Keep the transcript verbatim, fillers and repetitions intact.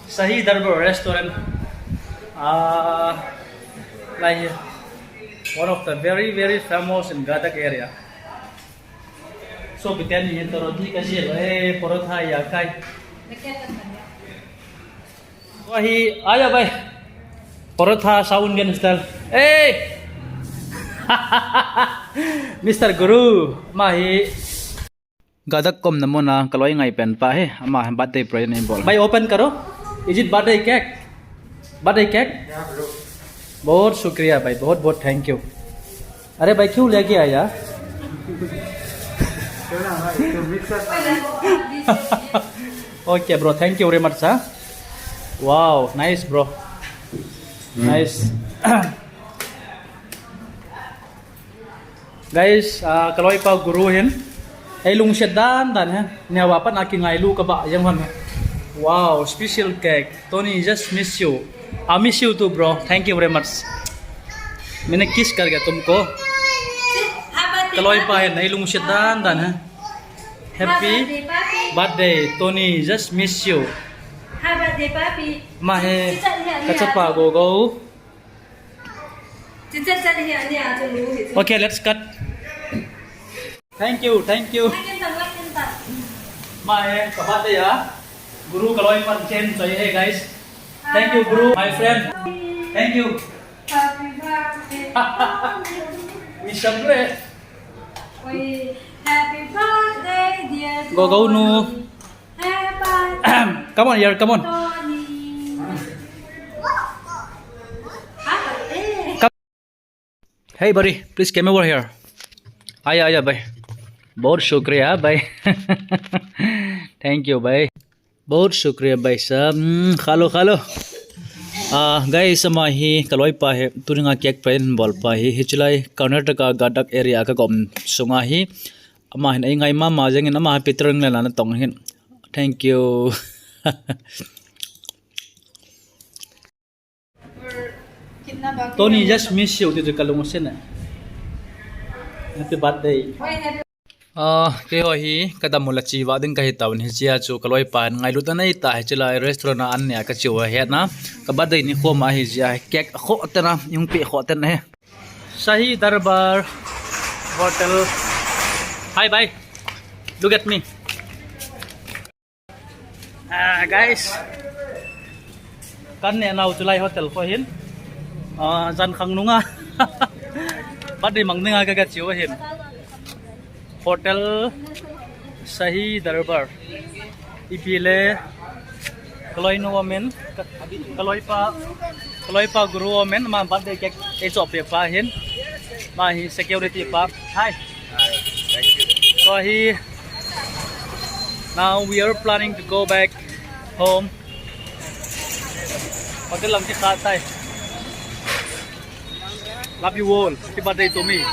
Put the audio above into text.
Shahi Darbar Restaurant. Ah, like one of the very, very famous in Gadak area. So, biten ni toro di kasi, eh, porotha ya kai. Wahi, aya bhai. Porotha South Indian style. Hey! Mister Guru, ama hi Gadak kom na mona kaloi ngai pen pa hi, ama birthday present nei bol. Bhai, open karo. Is it birthday cake? Birthday cake? बहुत शुक्रिया भाई, बहुत बहुत thank you। अरे भाई, क्यों लेके आया? Okay, bro, thank you very much, ha. Wow, nice, bro. Nice. Guys, ah, kaloipa Guru hin. Ei lungset dan dan he. Nia wa pat na kingailu kaba jeng hon he. Wow, special cake. Tony, just miss you. I miss you too, bro. Thank you very much. मैंने किस करके तुमको। Kaloipa hin, ei lungset dan dan he. Happy birthday, Tony. Just miss you. Ama hi kachapa Gogo. Okay, let's cut. Thank you, thank you. Ama hi ka birthday a. Guru kaloipan chen choi he, guys. Thank you, Guru, my friend. Thank you. Happy birthday. We celebrate. Happy birthday, dear Gogo nu. Tony. Happy birthday, Tony. Come on here, come on. Happy birthday. Come. Hey buddy, please come over here. Aya, aya, bhai. बहुत शुक्रिया, bhai. Thank you, bhai. बहुत शुक्रिया, bhai sahab. Hmm, kha lo, kha lo. Ah, guys, ama hi kaloipa hi, tuni a cake present bol pa hi, hiche lai Karnataka Gadak area a ka kom sunga hi. Ama hin ei ngai mama jeng in, ama hi Peter England a na tong hin. Thank you. Tony, just miss you, ti chu ka lungset na. Happy birthday. Ah, keiho hi ka dam u la chi va ding ka hi tauvin, hichea chu kaloipan ngailut anei ta, hiche lai restaurant a an neh a ka chi u ahi na. Ka birthday nikho ma ahi jeh a cake akhoh tena, ihung peh khoh tena hi. Shahi Darbar Hotel. Hi, bhai. Look at me. Ah, guys. Kan neh nau chu lai hotel kho hin. Ah, jan khang nunga. Birthday mang dinga ka, ka chi u ahin. Hotel Shahi Darbar. Ipi le kaloinu amin, ka-, kaloipa, kaloipa Guru amin, ama birthday cake ei choh peh pa hin. Ama hi security pa. Hi. Hi, thank you. So hi, now we are planning to go back home. Hotel lang kita tai. Love you all. Happy birthday to me.